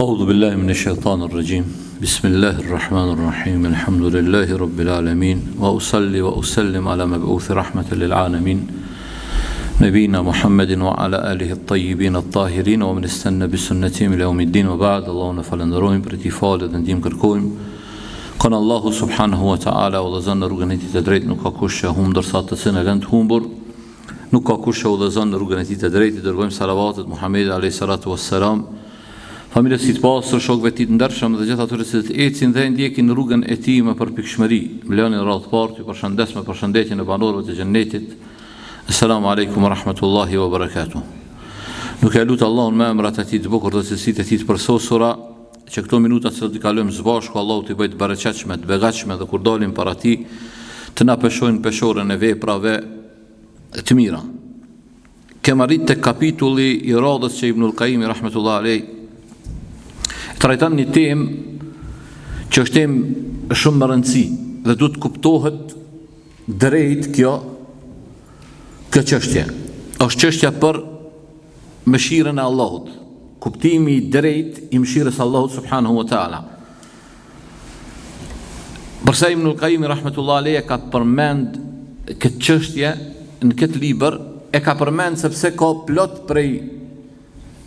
أعوذ بالله من الشيطان الرجيم بسم الله الرحمن الرحيم الحمد لله رب العالمين وأصلي وأسلم على مبعوث رحمة للعالمين نبينا محمد وعلى آله الطيبين الطاهرين ومن استنى بسنتهم إلى يوم الدين وبعد Allahun e falënderojmë prej tij falje dhe ndihmë kërkojmë Kon Allahu subhanahu wa ta'ala udhëzon në rrugën e tij të drejtë nuk ka kush që humb ndërsa të cilin e lën të humbur Nuk ka kush që udhëzon në rrugën e tij të drejtë, i dërgojmë salavatet Muhammedit alayhi salatu wassalam, familjes së tij të pastër, shokëve të tij të ndershëm dhe gjithë atyre që të ecin dhe e ndjekin rrugën e tij me përpikshmëri. Më lejoni në radhë të parë t'ju përshëndes me përshëndetjen e banorëve të xhennetit. Assalamu alaikum wa rahmatullahi wa barakatuh. Duke e lutë Allahun me emrat e tij të bukur dhe cilësitë e tij të përsosura, që këto minuta që do t'i kalojmë së bashku, Allahu t'i bëjë të bereqetshme, të begatshme dhe kur dalim para tij, të na peshojnë peshoren e veprave të mira. Kem arrit te kapitulli i radhës që Ibnul Kajimi rahmetullah alej trajton një temë që është temë shumë me rëndësi dhe duhet të kuptohet drejt kjo kjo çështje. Është çështja për mëshirën e Allahut, kuptimi i drejtë i mëshirës së Allahut subhanahu wa taala. Përse Ibnul Kajimi rahmetullah alej e ka përmend këtë çështje në këtë libër, e ka përmend sepse ka plot prej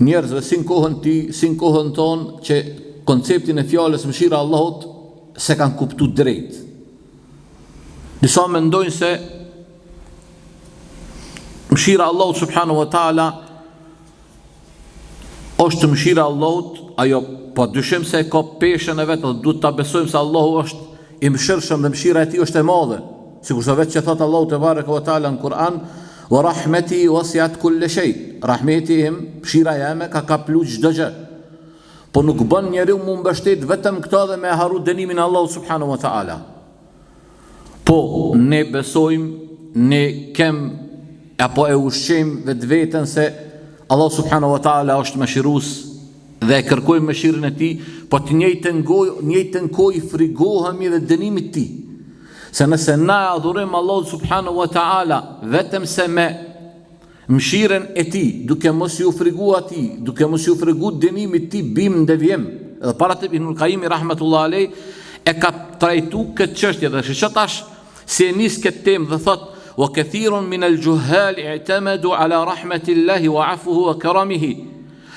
njerëzve si në kohën e tij, si në kohën tonë që konceptin e fjalës mëshira e Allahut s'e kanë kuptu drejt. Disa mendojnë se Mëshira e Allahut subhanahu wa taala është mëshira e Allahut, ajo pa dyshim se e ka peshën e vet dhe duhet ta besojmë se Allahu është i mëshirshëm dhe mëshira e tij është e madhe. Sikurse vetë që thotë Allahu tebareke ve teala në Kur'an, "Wa rahmeti wasi'at kulle shay." Rahmeti im, mëshira jeme ka kaplu çdo gjë. Po nuk bën njeriu mu mbështet vetëm këto dhe me harru dënimin e Allahut subhanahu wa taala. Po, ne besojmë, ne kem apo e ushqejmë vetveten se Allah subhanahu wa taala është mëshirues dhe e kërkojmë mëshirën e tij, po të njëjtën gojë, njëjtën kohë i frigohemi dhe dënimit të tij. Se nëse na e adhurojmë Allahun subhanahu wa taala vetëm se me Mëshirën e Tij, duke mos iu frigu Atij, duke mos iu frigu dënimit të Tij, bim në devijim. Edhe për atë Ibnul Kajimi rahmetullah alej e ka trajtu këtë çështje dhe shiko tash si e nis këtë temë dhe thot wa kathirun min al-juhal i'tamadu ala rahmatillahi wa afuhu wa karamihi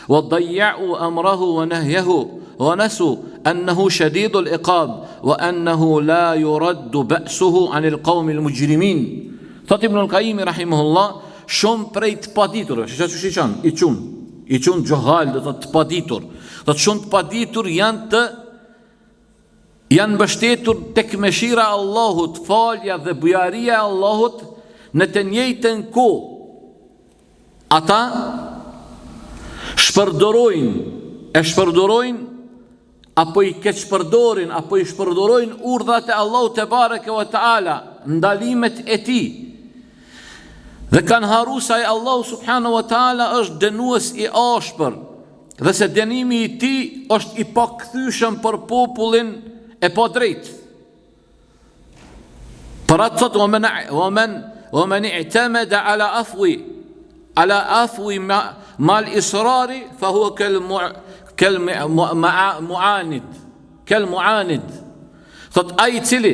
wa dayya'u amrahu wa nahyahu wa nasu annahu shadidul iqab wa annahu la yuraddu ba'suhu 'an al-qawmi al-mujrimin Thotë Ibnul Kajimi rahimahullah, shumë prej të paditurve, shiko qysh i qan, i qun, i qun xhuhal, do thotë të paditur. Thotë shumë të paditur janë të janë mbështetur tek mëshira e Allahut, falja dhe bujaria e Allahut në të njëjtën kohë. Ata shpërdorojnë, e shpërdorojnë apo i keqpërdorin, apo i shpërdorojnë urdhrat e Allahut tebareke ve teala, ndalimet e tij. Dhe kanë harru se ai Allahu subhanahu wa taala është dënues i ashpër dhe se dënimi i tij është i pakthyeshëm për popullin e padrejtë. Për atë thotë, wa men, wa men, wa men i'temede ala afwi, ala afwi ma, mal israri, fa huwa kel, mu, kel mu, muanid, kel muanid. Thot, ai i cili,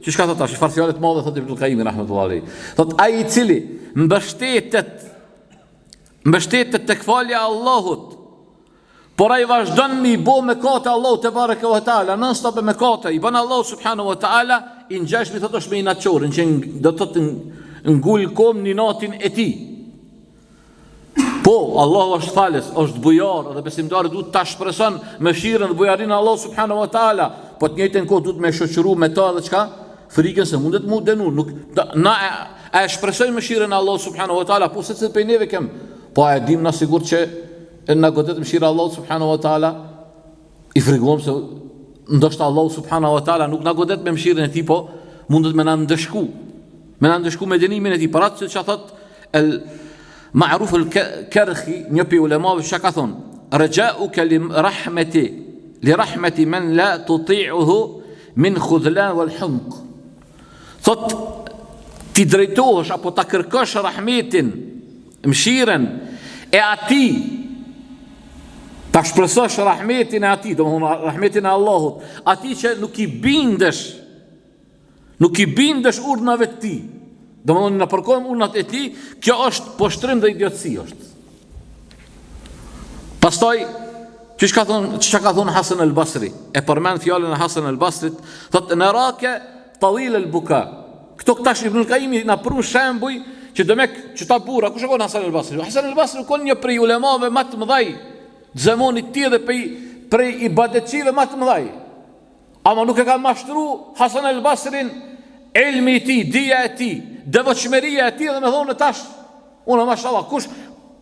qysh ka thot tash, çfarë fjale të madhe, thot Ibnul Kajimi, rahmetullahi alejh. Thot, ai i cili mbështetet, mbështetet tek falja e Allahut, Por ai vazhdon me i bo mëkate Allahut tebareke ve teala, non stop e mëkate, i bën Allahut subhanahu wa taala, i ngjashmi thotë është me inatçorin që do të thotë ngul kom në inatin e tij. Po, Allahu është falës, është bujar dhe besimtari duhet ta shpreson mëshirën dhe bujarinë e Allahut subhanahu wa taala, po të njëjtën kohë duhet me shoqëru me ta edhe çka? Frikën se mundet mu dënu, nuk na e, e shpresojmë mëshirën e Allahut subhanahu wa taala, po secili prej neve kem. Po a e dim na sigurt që E na godet mëshira e Allahut subhanahu wa taala, i frigohem se ndoshta Allahu subhanahu wa taala nuk na godet me mëshirën e tij, po mundet me na ndëshku. Me na ndëshku me dënimin e tij. Për atë që thot el Ma'ruf el Kerhi, një prej ulemave çka ka thonë, Rexhauke li rahmeti, li rahmeti men la tuti'uhu min khudhlan wal humq. Thot t'i drejtohesh apo ta kërkosh rahmetin, mëshirën e atij. Ta shpresosh rahmetin e atij, domethonë rahmetin e Allahut, atij që nuk i bindesh, nuk i bindesh urdhnave të tij, domethonë na përkojmë urdhnat e tij, kjo është poshtrim dhe idiotësi është. Pastaj, qysh ka thonë, çka ka thonë Hasan el Basri, e përmend fjalën e Hasan el Basrit, thotë nerake tawil el buka. Këto tash Ibnul Kajimi na prun shembuj që demek qëta burra, kush e kon Hasan el Basri? Hasan el Basri kon një prej ulemave më të mëdhaj të zamanit tij dhe prej prej ibadetçive më të mëdhaj. Ama nuk e ka mashtru Hasan el Basrin ilmi i tij, dija e tij, devotshmëria e tij dhe me thonë tash Unë mashallah, kush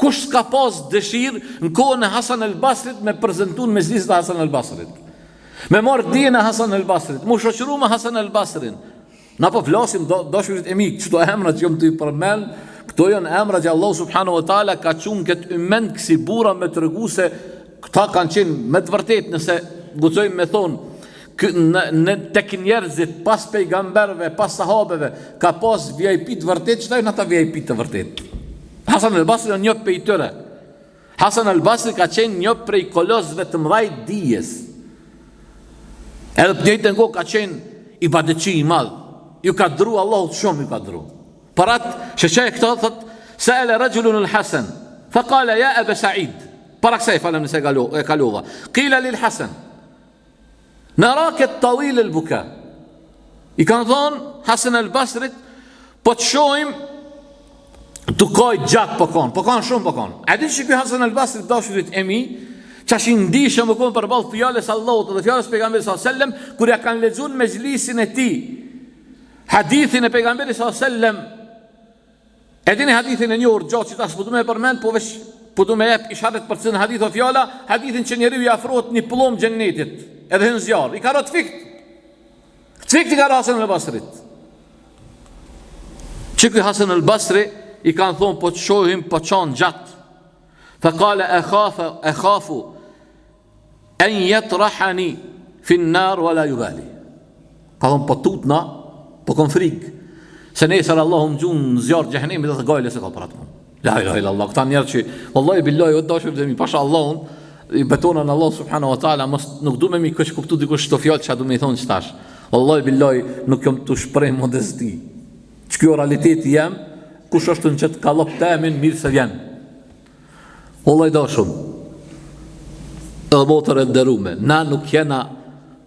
kush s'ka pas dëshirë në kohën e Hasan el Basrit me prezentu në mexhliset e Hasan el Basrit. Me marrë dijen e Hasan el Basrit, mu shoqëru me Hasan el Basrin. Na po flasim do dashurit e mi, qëto emra që jam tu i përmend, këto janë emra që Allahu subhanahu wa taala ka çu në këtë ymet kësi burra me tregu se këta kanë qenë me të vërtetë nëse guxojmë me thonë në, në tek njerëzit pas pejgamberëve, pas sahabeve, ka pas VIP të vërtetë, qëta janë ata VIP të vërtetë. Hasan el Basri një prej tyre. Hasan el Basri ka qenë një prej kolosëve të mëdhaj dijes. Edhe në të njëjtën kohë ka qenë ibadetçi i madh. Ju ka dru Allahut shumë ju ka dru. Për atë që që e këto thot Sa'ala rajulun al-Hasan fa qala ya Aba Sa'id. Para kësaj falem nëse e kalova. Qila lil Hasan Narake tawil el buka. I kanë thonë Hasan el Basrit, po të shohim tu kajt gjatë po kon, po kon shumë po kon. A di që ky Hasan el Basri dashurit e mi, qaq i ndishëm u kon përballë fjalës Allahut dhe fjalës pejgamberit sallallahu alajhi wasallam, kur ja kanë lexuar në mexhlisin e tij hadithin e pejgamberit sallallahu alajhi wasallam E dini hadithin e njohur gjatë që tash s'po du me e përmend, po veç po du me jep isharet për cilin hadith o fjala, hadithin që njeriu i afrohet një pëllumb xhennetit, edhe hyn zjarr, i ka ra të fikt. Të fikt i ka ra Hasan el Basrit. Që ky Hasan el Basri i kanë thonë po të shohim po qan gjatë. Fa kale e khafa, e khafu, En jetrahani fin nar wa la jubali. Ka thonë, po tutna, po kom frikë, se nesër Allahu më gjun në zjarr xhehenemit dhe gajle s'e ka për atë punë. La ilaha illallah, këta njerëz që wallahi billahi o dashur të mi pasha Allahun, i betona në Allah subhanahu wa taala, mos nuk du me mi keqkuptu dikush këto fjalë që du me i thonë qitash. Wallahi billahi nuk jam tu shpreh modesti. Qe realiteti jem, kush është në qët kallëp temin mirë se vjen. O vlla i dashun, edhe motër e nderume, na nuk jena,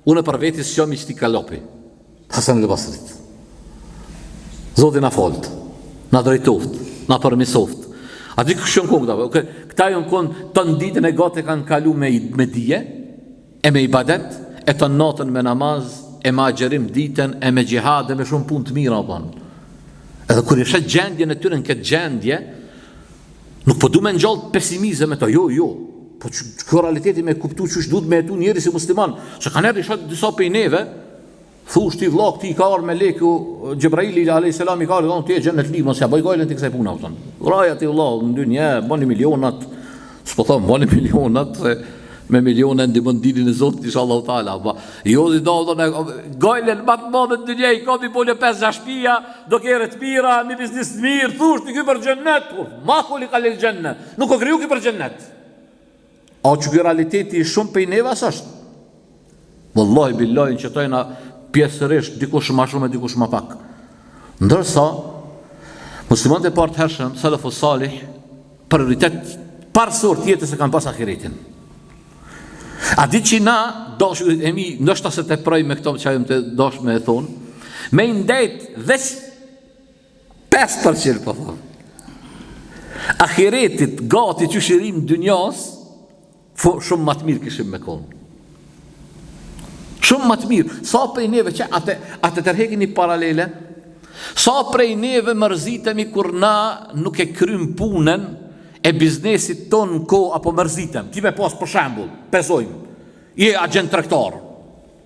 unë për veti s'jam i qëtij kallopi, Hasan el Basrit. Zoti na faltë, na drejtoft, na përmisoft. A di kush janë konë këta? Këta janë konë tanë ditën e gati kanë kalu me, me dije, e me ibadet, e tanë natën me namaz, e me agjërim ditën, e me xhihad, e me shumë punë të mira, po. Edhe kur e sheh gjendjen e tyre në këtë gjendje, Nuk po du me ngjall pesimizëm me to, jo, jo. Po kjo realiteti me kuptu qysh duhet me jetu njeri si musliman, se kanherë i shoh disa prej neve, thush ti vlla këtij i ka ardhur meleku Xhebraili alayhis salam i ka ardhur ti je xhenetli, mos ja bëj gajlen ti kësaj pune, kupton. Vraja ti vlla në dynja, bëni milionat, s'po them bëni milionat se me miliona ndihmon dinin e Zotit inshallah taala. Po jo si do do gajlen më të madhe në dynja i ka mi bo 5 shtëpia, do kerre të mira, një biznes të mirë, thush ti ky për xhennet, po ma khulika lil xhenne. Nuk u kriju ky për xhennet. A që ky realiteti i shumë prej neve s'është? Wallahi billahi në qëto jena pjesërisht dikush ma shumë e dikush ma pak. Ndërsa muslimanët e parë të hershëm, selefu salih, prioritet parësor të jetës e kanë pas ahiretin. A di që na, dashurit e mi, ndoshta se teproj me këto që jam tu dash me e thonë, me i ndejt veç 5% po thonë. Ahiretit gati qysh i rrim dynjas, shumë ma të mirë kishim me konë. Shumë ma të mirë. Sa prej neve që atë, atë tërhekin një paralele, sa prej neve mërzitemi kur na nuk e krym punën e biznesit tonë në kohë apo mërzitem. Ki me pas për shembull, pe zojmë, je agjent tregtar,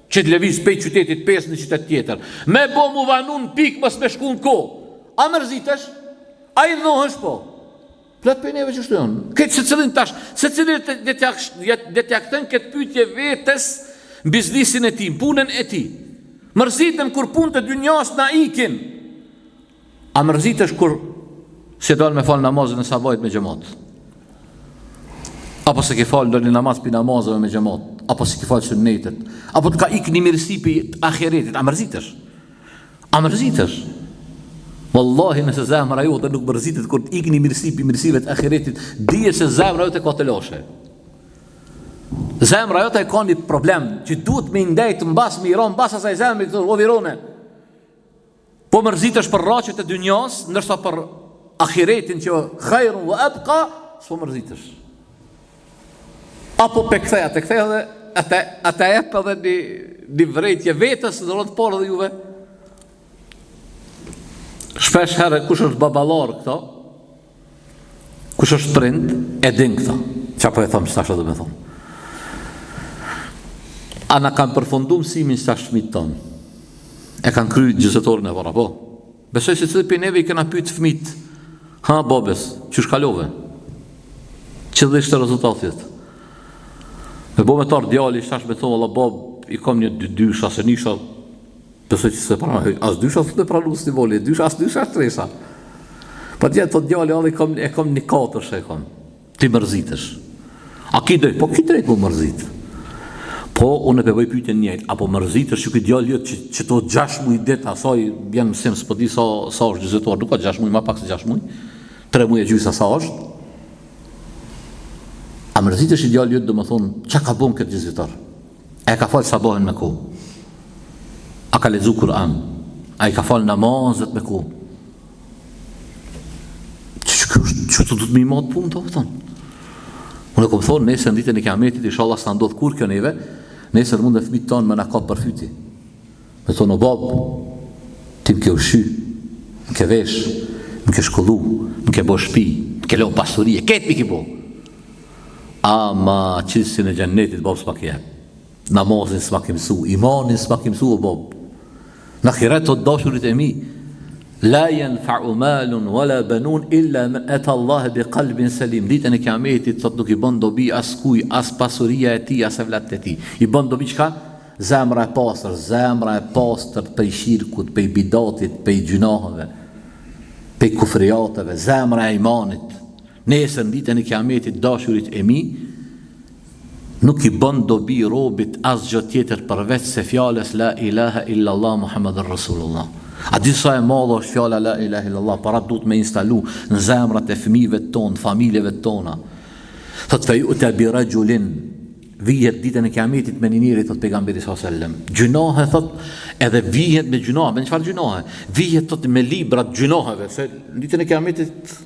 që të lëviz pej qytetit 5 në qytet tjetër. Me bo mu vanu në pikë mos me shku në kohë. A mërzitesh? A idhnohesh po? Plot prej neve qështu janë. Këtë secilin tash, secili le t'ja le t'ja kthen këtë pyetje vetes në biznesin e tij, në punën e tij. Mërzitem kur punët e dynjas na ikin. A mërzitesh kur s'je dal me fal namazin e sabahit me xhamat? Apo s'e ke falë ndonjë namaz pi namazeve me xhemat, apo s'i ke falë sunnetet, apo të ka ikë një mirësi pi ahiretit, a mërzitesh? A mërzitesh? Wallahi nëse zemra jote nuk mërzitet kur të ikë një mirësi pi mirësive të ahiretit, dije se zemra jote ka telashe. Zemra jote ka një problem që duhet me ndejt mbas me i ra mbas asaj zemre këtu o virone. Po mërzitesh për rraqet e dynjas, ndërsa për ahiretin që khairun wa abqa, s'po mërzitesh. Apo pe kthej, atë kthej edhe atë atë jep edhe një një vërejtje vetes dhe rrot por edhe juve. Shpesh herë kush është baballar këto? Kush është prind, e din këto. Qa po e thom qetash edhe me thonë. A na kanë përfundu mësimin qetash fëmijët tonë? E kanë kry gjithëzetorin e vara, po? Besoj se secili prej neve i kena pytë fëmijët, ha, babës, qysh kalove? Cili ishte rezultati yt? Me bo me t'ardh djali, qetash me thonë, valla babë, i kom një dy dysha, se nisha, Besoj që s'e pranoj, as dysha s'e pranu si voli, dysha as dysha as tresha. Po dje të djali alli kom, e kom një katërshe e kom. Ti mërzitesh. A ki drejt? Po ki drejt mu mërzit. Po unë e bëj pyetjen njëjtë, apo mërzitesh që ky djalë jot që, që to 6 muaj ditë asaj bjen mësim, s'po di sa sa është dyzetor, nuk ka 6 muaj, më pak se 6 muaj. 3 muaj e gjysa sa është. A mërzitesh i djali jot domethënë, çka ka bën këtë dyzetor? A e ka falë sabahën me kohë? A ka lexu Kur'an? A i ka falë namazet me kohë? Që që kjo është, që të du të me i matë punë të kupton? Unë e kom thonë, nesër në ditën e kiametit, inshallah s'na ndodh kurrë kjo neve, nesër mund dhe fëmijët tonë me na kap për fyti. Me thonë, o babë, ti më ke ushqy, më ke vesh, më ke shkollu, më ke bo shpi, më ke lo pasuri, e ketë mi ke bo. Ama çilësin e xhennetit babë s'ma ke jep. Namazin s'ma ke mësu, imanin s'ma ke mësu o babë. Në ahiret o të dashurit e mi, la jenfa'u malun wala benun illa men eta Allahe bi kalbin selim. Ditën e kiametit thot nuk i bën dobi askuj, as pasuria e tij, as evlatët e tij. I bën dobi çka? Zemra e pastër, zemra e pastër prej shirkut, prej bidatit, prej gjynaheve, prej kufriateve, zemra e imanit. Nesër në ditën e Kiametit dashurit e mi, nuk i bën dobi robit asgjë tjetër përveç se fjalës la ilaha illa Allah Muhammedun Rasulullah. A di sa e madhe është fjala la ilaha illa Allah, para duhet me instalu në zemrat e fëmijëve tonë, familjeve tona. Thot fe ju'ta bi rajulin vihet ditën e Kiametit me një njeri thot pejgamberi sallallahu alajhi wasallam. Gjynahe thot edhe vihet me gjynahe, me çfarë gjynahe? Vihet thot me libra të gjynaheve, se në ditën e Kiametit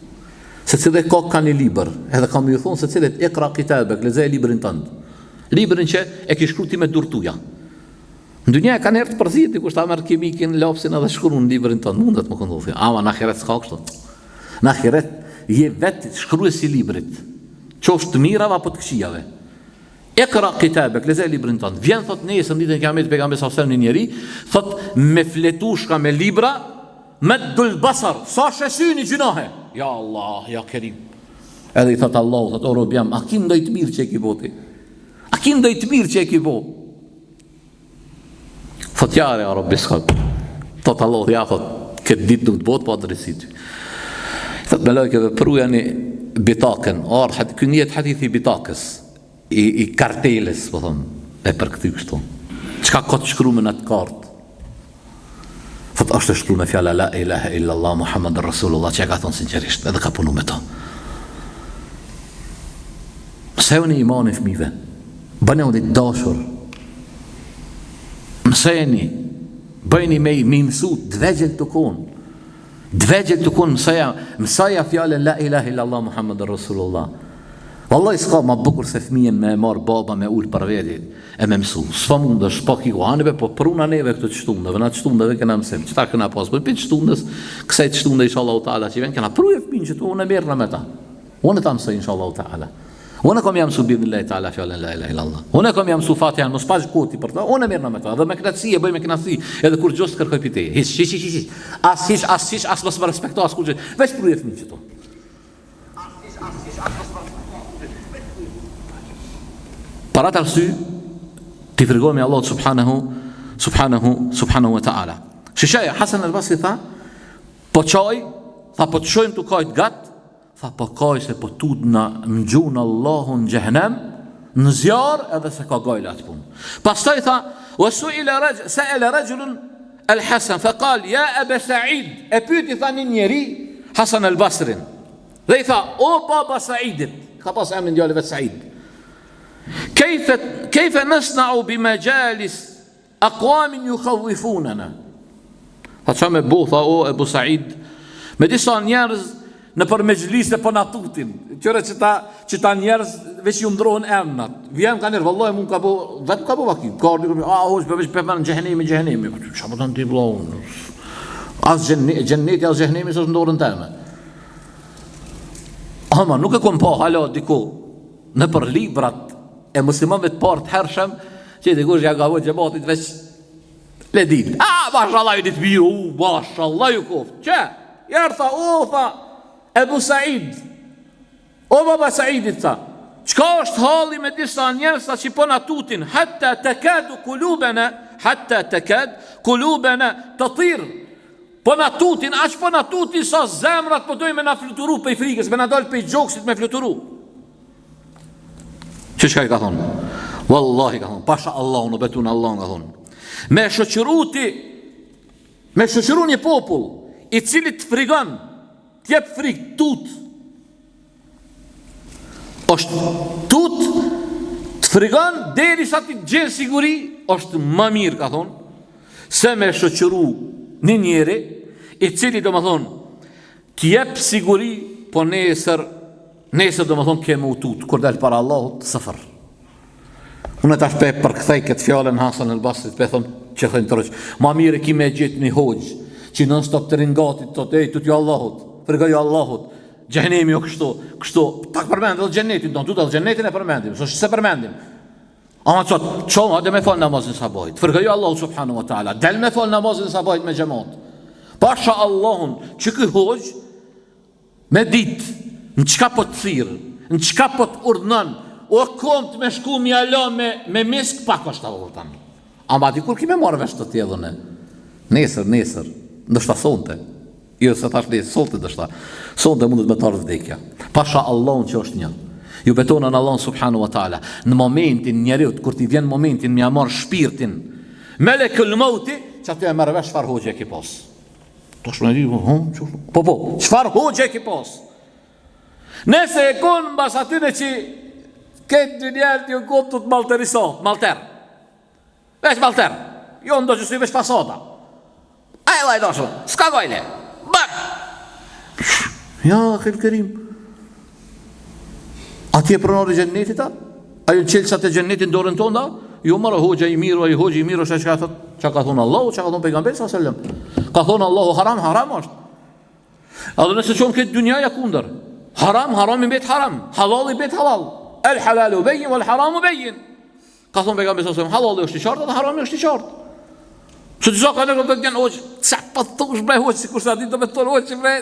Secili ka ka një libër, edhe ka me ju thonë secilit ikra kitabek, lexoje librin tënd. Librin që e ke shkru ti me durë tuja. Në dynja e kanë herë të përzihet, dikush ta merr kimikin, lapsin edhe shkruan në librin tënd, mundet me ndodh. Ama në ahiret s'ka kështu. Në ahiret je vetë shkruesi i librit. Qoftë të mirave apo të këqijave. Ikra kitabek, lexoje librin tënd. Vjen thot nesër në ditën e kiametit pejgamberi sallallahu alajhi wasallam një njeri, thot me fletushka me libra, Meddul basar, sa sheh syni gjynahe. Ja Allah, ja Kerim. Edhe i thot Allahu, thot o rob jam, a ki ndoj të mirë që e ki bo ti? A ki ndoj të mirë që e ki bo? Thot ja, ja Rabbi, s'ka. Thot Allahu, ja, thot, këtë ditë nuk të bohet padrejtësi ty. Thot melajkeve prujani bitakën, ardhë, ky njihet hadithi i bitakës. I, i kartelës, po thom, e përkthy kështu. Çka ka të shkrume në atë kartë? Thot, është e shkrume fjala la ilaha illa Allah Muhammed Rasulullah, që e ka thonë sinqerisht, edhe ka punu me to. Mësojuni imanin fëmijëve, bënjuni të dashur, mësojeni, bëjni me, me mësu të vegjël tu konë, Të vegjël tu konë mësoja, mësoja fjalën la ilaha illa Allah Muhammed Rasulullah. Wallahi s'ka ma bukur se fëmijën me e marr baba me ul për veti e me mësu. S'po mundesh, po ki aneve, po pruna neve këtë të shtundeve, na të shtundeve kena mësim. Qëta kena pas, po pi të shtundës, kësaj të shtunde inshallah taala që vjen kena pruje fëmijën që tu unë merrna me ta. Unë ta mësoj inshallah taala. Unë kam ja mësu bi'idhnillahi teala fjalën la ilaha illallah. Unë kam ja mësu Fatihan, mos paç koti për ta. Unë merrna me ta dhe me kënaqësi e bëj me kënaqësi, edhe kurgjo s'kërkoj pi teje. Hiç, hiç, hiç, hiç. As hiç, as hiç, as mos më respekto as kurgjë. Veç pruje fëmijën qëtu. Për atë arsye t'i frigohemi Allahut subhanahu subhanahu subhanahu wa taala. Shishaja Hasan al-Basri tha, po qaj, tha po të shohim tu kajt gat, Tha po kaj se po tutna m'gjun Allahu në xhehnem, në zjarr edhe s'e ka gajle atë punë. Pastaj tha, wa su'ila rajul sa'ala rajulun al-Hasan fa qal ya Aba Sa'id, e pyeti tha një njeri Hasan al-Basrin. Dhe i tha, o baba Sa'idit, ka pas emrin djali vet Sa'id. Kejfe kejfe nasna'u bi majalis Aqwamin yukhawifunana. Tha ça me bo, tha o Ebu Said, me disa njerëz nëpër mexhlise po na tutin. Qyre që ta, që ta njerëz veç ju ndrohen emnat. Vjen ka njerëz, vallahi mu m'ka bo, vetë m'ka bo vaki. Ka ardhur dikush, a hoxhë, po veç pe merr xhehenemi, xhehenemi. Po çfarë po thon ti vëlla unë? As xheneti, as xhehenemi s'është në dorën teme. Ama nuk e kom pa hala diku nëpër librat e muslimanëve të parë të hershëm, që dikush ja ka bo xhematit veç le dit. A, mashallah ju ditë mirë, u, mashallah ju koft. Që? Jerë tha, o, tha, Ebu Said, o baba Saidit, tha, çka është halli me disa njerëz tha që po na tutin, hatta tekadu kulubena, hatta tekad kulubena tetir, po na tutin, aq po na tutin sa zemrat po dojnë me na fluturu pej frikës, me na dalë pej gjoksit me fluturu. Që çka i ka thonë? Wallahi ka thonë, pasha Allahun, u betu në Allahun ka thonë. Me shoqëru ti, me shoqëru një popull, i cili të frigon, të jep frikë, tut, është tut, të frigon, derisa ti të gjen siguri, është ma mirë, ka thonë, se me shoqëru një njeri, i cili, domethonë, të jep siguri, po nesër, Nesër domethonë ke me u tut, kur del para Allahut, sëfër. Unë tash pe përkthej këtë fjalën Hasan el Basrit, pe thom që thënë të rëqë. Ma mirë ki me gjetë një hoxhë, që non stop të rrin gati, të thotë, ej, tutju Allahut, frigoju Allahut, xhehenemi o kështu, kështu, tak përmend edhe xhenetin, do të edhe xhenetin e përmendim, s'është se përmendim. Ama të thotë, ço, hajde me fal namazin sabahit, frigoju Allahut subhanahu wa taala, del me fal namazin sabahit me xhemat. Pasha Allahun, që ky hoxhë, Me dit, në çka po të thirr, në çka po të urdhnon, o komt me shku me ia la me, me misk, pak është a kupton. Ama dikur ki me marrë vesh të tjedhën e. Nesër, nesër, ndoshta sonte. Jo, se thash nesër, sonte ndoshta. Sonte mundet me t'ardhë vdekja. Pasha Allahun që është një. Ju betona në Allahun subhanu wa ta'ala. Në momentin njeriut, kur t'i vjen momentin me ia marrë shpirtin, melekul mauti, që aty e merr vesh çfarë hoxhe e ki pas. Tash më di, po, po, po, çfarë hoxhe ki pas? Nëse je kon mbas atyne që këtë dynja të ju konë të të malterisa, malter. Veç malter. Jo ndoshta si veç fasada. Ai vllai dashur, s'ka gajle. Bak. Ja, ehil kerim. A ti je pronar i xhennetit a? A janë çelësat e xhennetit në dorën tonë a? Jo more hoxha i mirë, ai hoxha i mirë është ai çka thot, çka ka thonë Allahu, çka ka thonë pejgamberi sallallahu alajhi wasallam. Ka thonë Allahu haram, haram është. Edhe nëse çon këtë dynjaja kundër. Haram, harami mbet haram, halali mbet halal. El halalu bejin wal haramu bejin. Ka thonë pejgamberi sallallahu alajhi wasallam, halali është i qartë dhe harami është i qartë. Që të ka në këtë janë hoxhë, ça po thosh bre hoxhë, sikur sa ditë do me thonë hoxhë bre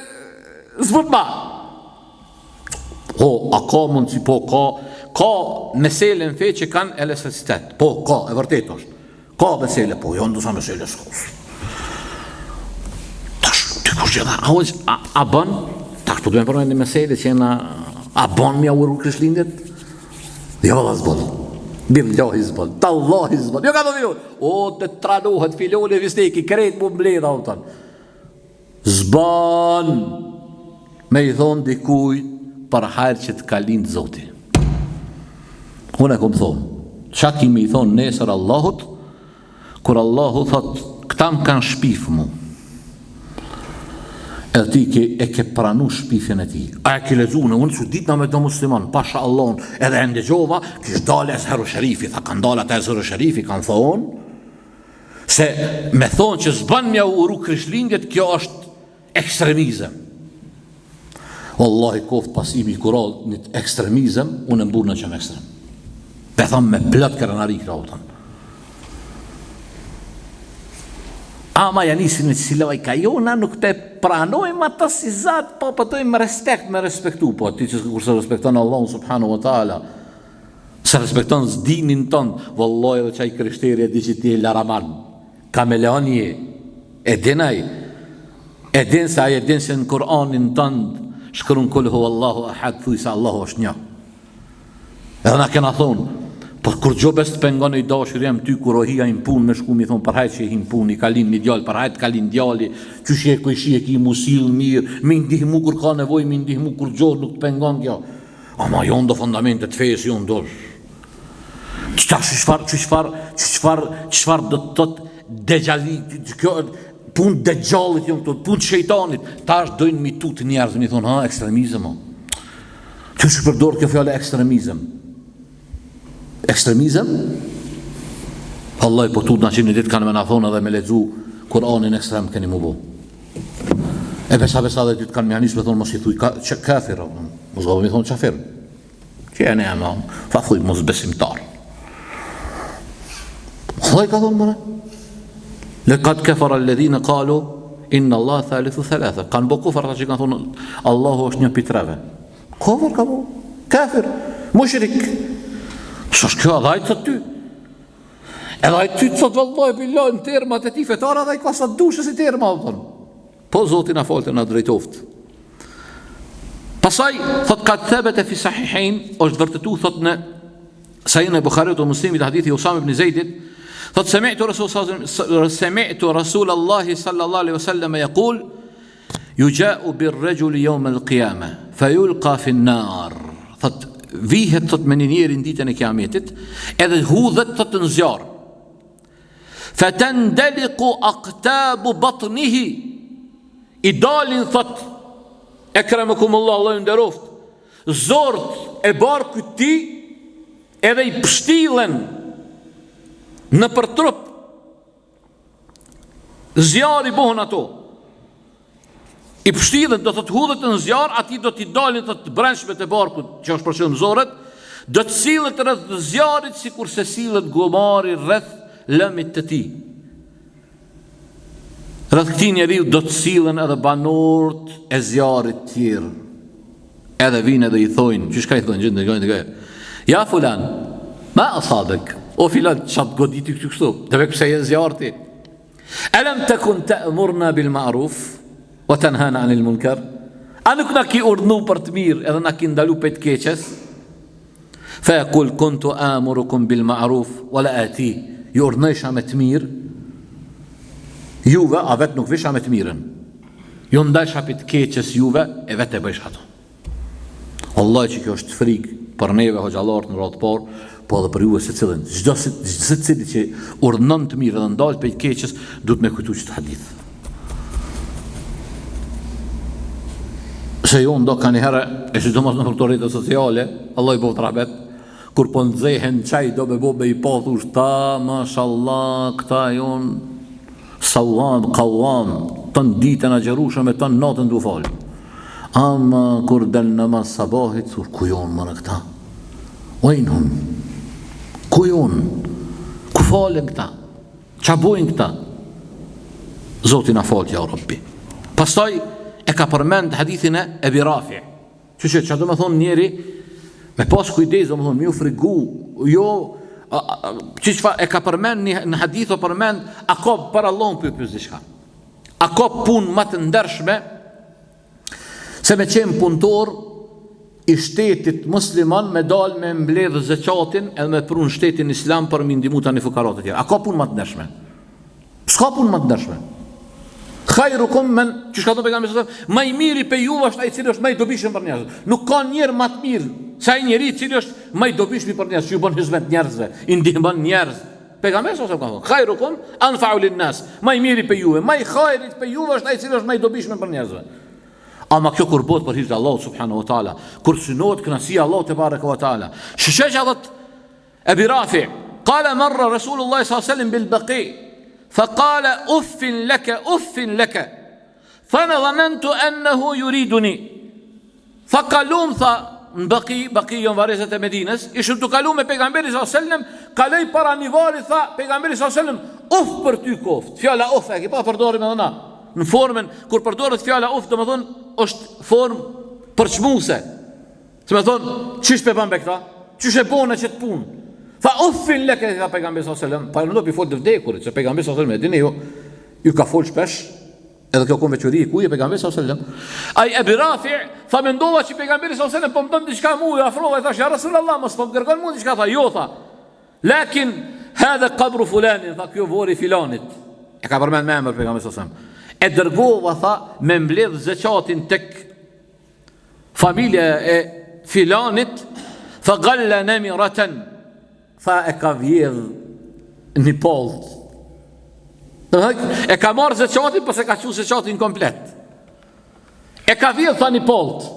zbut ma. Po, a ka mundësi, po ka, ka mesele në fe që kanë elasticitet. Po, ka, e vërtetë është. Ka mesele, po, jo ndoshta mesele s'ka. Tash, ti kush që a, hoxhë, a, a bën? Tash, po du me përmend një mesele që jena, a bën me ia uru Krishtlindjet? Jo valla s'bën. Billahi s'bën. Tallahi s'bën. Jo ka do viu. O të tranohet filoni visteki krejt mu mbledh a kupton. S'bën. Me i thon dikujt për hajr që të ka lind Zoti. Unë e kom thonë, çka ki me i thonë nesër Allahut, Kur Allahu thot, këta më kanë shpif mu. Edhe ti ke, e ke pranu shpifjen e tij. A e ke lexu në unë çuditna me do musliman, pasha Allahun, edhe e ndëgjova, kish dalë Ezheru Sherifi, tha kanë dalë ata Ezheru Sherifi, kanë thonë, se me thonë që s'ban me ja uru Krishtlindjet, kjo është Ekstremizëm. Wallahi koft pasimi i Kuranit ekstremizëm, unë mburrna që jam ekstrem. Pe thom me plot krenari këtë auton. Ama ja nisin me ciloj ka jo, na nuk pe pranojmë ata si zot, po po dojmë respekt me respektu, po ti që kur s'e respekton Allahun subhanahu wa taala, s'e respekton dinin tënd, vallahi edhe qaj krishteri e di që ti je laraman. Kameleon je. E din ai. E din se ai e din se në Kur'anin tënd. Shkrun kul hu Allahu ahad, thuj se Allahu është një. Edhe na kena thonë, po kurgjo be s'të pengon i dashur jem ty kur o hi ai n'punë me shku mi thonë për hajt që hi n'punë, i ka lind një djalë, për hajt ka lind djali, qysh je kojshi e ki mu sill mirë, mi ndihmu kur ka nevojë, mi ndihmu kurgjo nuk të pengon kjo. Ama jo ndo fondamente të fesë, jo ndo... Qëta që çfarë, që çfarë, që çfarë, çfarë do të thotë dexhalli, kjo punë dexhallit janë këto, punë shejtanit, tash dojnë mi tut njerëz, mi thonë, ha, ekstremizëm, o. Kjo që përdor kjo fjala ekstremizëm? Ekstremizëm? Vallahi po tutna që një ditë kanë me na thonë edhe me lexu Kur'anin ekstrem keni mu bo. E besa besa dhe ditë kanë me ja nis me thonë mos i thuj ka, që kafir, mos gabo mi thonë qafir. Që e ne e më, fa thuj mos besimtar. Vallahi ka thonë mëre. Lekad kefere ledhine kalu, inna Allah thalithu thalatha. Kanë bo kufër ata që kanë thonë, Allahu është një pi treve. Kufër ka bo, kafir, mushrik. S'është kjo, edhe ai të ty. Edhe ai ty të thotë vallahi billahi në termat e tij fetare edhe ai ka sa dushë si terma, thonë. Po Zoti na faltë na drejtoftë. Pastaj thot kad thebete fi sahihain është vërtetu thot në Sahihun e Buhariut dhe Muslimit hadithi Usame ibn Zeidit thot sami'tu rasul sami'tu rasul Allah sallallahu alaihi wasallam yaqul yuja'u bir rajul yawm al qiyamah fayulqa fi an-nar thot vihet thot me një njeri në ditën e kiametit edhe hudhet thot në zjarr Fetendeliku aktabu batnihi I dalin thot Ekremekumullah Allahu ju nderoft Zorrët e barkut tij Edhe i pështillen Nëpër trup Zjarr i bohen ato I pështillet, do të hudhet në zjarr, atij do t'i dalin të të brendshmet e barkut, që është për qëllim zorrët, do të sillet rreth zjarrit sikurse sillet gomari rreth lëmit të tij. Rreth këtij njeriu do të sillen edhe banorët e zjarrit tjerë. Edhe vijnë edhe i thojnë, qysh ka i thojnë, gjithë ndëgojnë, ndëgojnë. Ja fulan, ma asabek, o filan, ça të goditi këtu kështu, demek pse je n'zjarr ti. Elem tekun te'murna bil ma'ruf wa tenhana anil munkar? A nuk na ki urdhnu për të mirë edhe na ki ndalu prej të keqes? Fe jekul kuntu amurukum bil ma'ruf wa la ati. Ju urdhnojsha me të mirë, juve, a vetë nuk visha me të mirën. Ju ndalsha prej të keqes juve, e vetë e bëjsha ato. Vallahi që kjo është frikë për neve hoxhallarët në radhë të parë, po edhe për juve secilin. Çdo secili që urdhënon të mirë dhe ndal prej të keqes, duhet me kujtu qët hadith. Se jo ndo kanjëherë, e sidomos në këto rrjete sociale, Allahu i boftë rahmet, kur po nxehen çaj do me bo me i pa thush ta, mashallah, këta jonë Sawam, kawam, tan ditën agjërueshëm e tan natën tu fal. Ama kur del namaz sabahit, thur ku jonë more këta? Ujnhum. Ku jonë? Ku falen këta? Ça bojnë këta? Zoti na faltë ja Rabbi. Pastaj e ka përmend hadithin e Ebi Rafi. Që që, që do me thonë njeri, me pas kujdes, do me thonë, me ju frigu, jo, që që e ka përmend një, në hadith o përmend, a ka për Allahun po ju pys diçka. A ka punë ma të ndershme, se me qenë punëtor i shtetit musliman me dal me mbledh zeqatin edhe me pru në shtetin islam për me ndihmu tani fukarat e tjerë. A ka punë ma të ndershme? S'ka punë më të ndershme. Khairukum men, qysh ka thënë pejgamberi sallallahu alajhi wasallam, më i miri prej juve është ai i cili është më i dobishëm për njerëzit. Nuk ka njeri më të mirë se ai njeri i cili është më i dobishëm për njerëz, që ju bën hizmet njerëzve, i ndihmon njerëz. Pejgamberi sallallahu alajhi wasallam ka thënë, khairukum anfa'u lin-nas, më i miri prej juve, më i hajrit prej juve është ai i cili është më i dobishëm për njerëzve. Ama kjo kur bëhet për hir të Allahut subhanahu wa taala, kur synohet kënaqësia e Allahut tebareke wa taala. Shih çka thotë Ebi Rafi, kale marra Rasulullah s.a.s. bil Baki, fa kale uffin leke, uffin leke, fa ana dhanentu ennehu juriduni, tha kalum, tha, në Baki, Baki jonë varrezat e Medinës, ishim tu kalu me pejgamberin s.a.s. kaloi para një varri, tha pejgamberi s.a.s. uf për ty koft, fjala uf, e ki pa përdorim edhe na, në formën, kur përdoret fjala uf, domethonë, është formë përçmuse, Si me thonë, qysh pe ban be këta? Qysh e bone qëtë punë? Tha, uffin leke, tha pejgamberi s.a.s. Pa e pi fol të vdekurit, se pejgamberi s.a.s. e dini ju, ju ka fol shpesh. Edhe kjo kon veçori e kujt e pejgamberit sallallahu alajhi wasallam. Ai Ebi Rafi tha mendova që pejgamberi sallallahu alajhi wasallam po më don diçka mua, iu afrova i thash ja Rasulullah, mos po më kërkon mua diçka, tha jo tha. Lakin hadha qabru fulanin, tha kjo vorri filanit. E ka përmend me emër pejgamberi sallallahu alajhi wasallam. E dërgova tha me mbledh zeqatin tek familja e filanit, fa galla namiratan Tha e ka vjedh një pallt. E ka marrë zeqatin, po s'e ka çu zeqatin komplet. E ka vjedh, tha një pallt.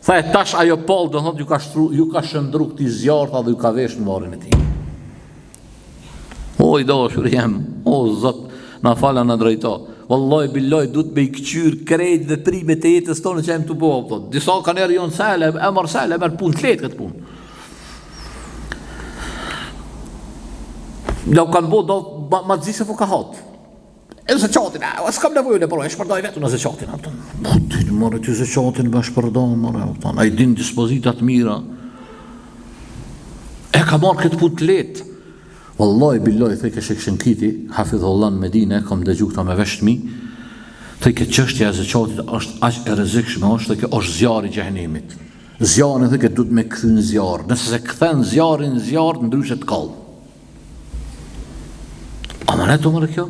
Tha e tash ajo pallt, do thotë, ju ka, shtru, ju ka shëndru këtij zjarr, tha dhe ju ka vesh në varrin e tij. O, i dashur jem, o, zot, na fal e na drejto. Wallahi billahi duhet me i këqyr krejt veprimet e jetës tonë që jem tu bo, po. Disa kanë erë jonë sele, e marr sele, e merr punë të lehtë këtë punë. Ja u kanë bo do ma, ma të zi se fukahat. E zeqatin, e, s'kam nevojë unë, e shpërndaj vetë unë zeqatin, a kupton. Po ti more ti zeqatin me shpërnda, more, a kupton. Ai din dispozita të mira. E ka marrë këtë punë të lehtë. Wallahi billahi thojke Shejh Shenkiti, hafidhullah në Medine, kam dëgju këta me vesh të mi, thojke çështja e zeqatit është aq e rrezikshme, është thojke është zjarri i xhehenemit. Zjarrin thojke duhet me kthy në zjarr, nëse s'e kthen zjarrin në zjarr, ndryshe të kall. Amanet o more kjo?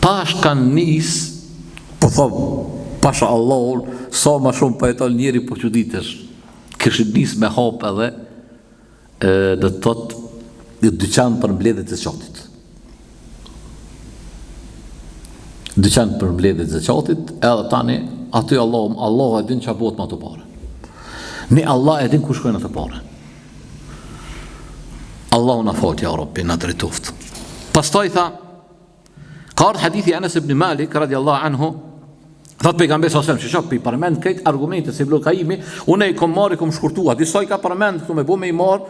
Tash kanë nis, po thom, pasha Allahun, sa ma shumë po jeton njeri po çuditesh. Kishin nis me hap edhe e, do të thotë një dyqan për mbledhje të zeqatit. Dyqan për mbledhje të zeqatit, edhe tani aty Allah, Allah e din çka bëhet me ato pare. Një Allah e din ku shkojnë ato pare. Allahu na faltë, ja Rabbi, na drejtoftë. Pastaj tha, Ka ardhë hadithi Anas ibn Malik radiallahu anhu, thot pejgamberi sallallahu alajhi wasallam, që i përmend krejt argumentet se Ibn Kajimi, unë i kom marrë, i kom shkurtua, disa i ka përmend këtu me bo me i marr,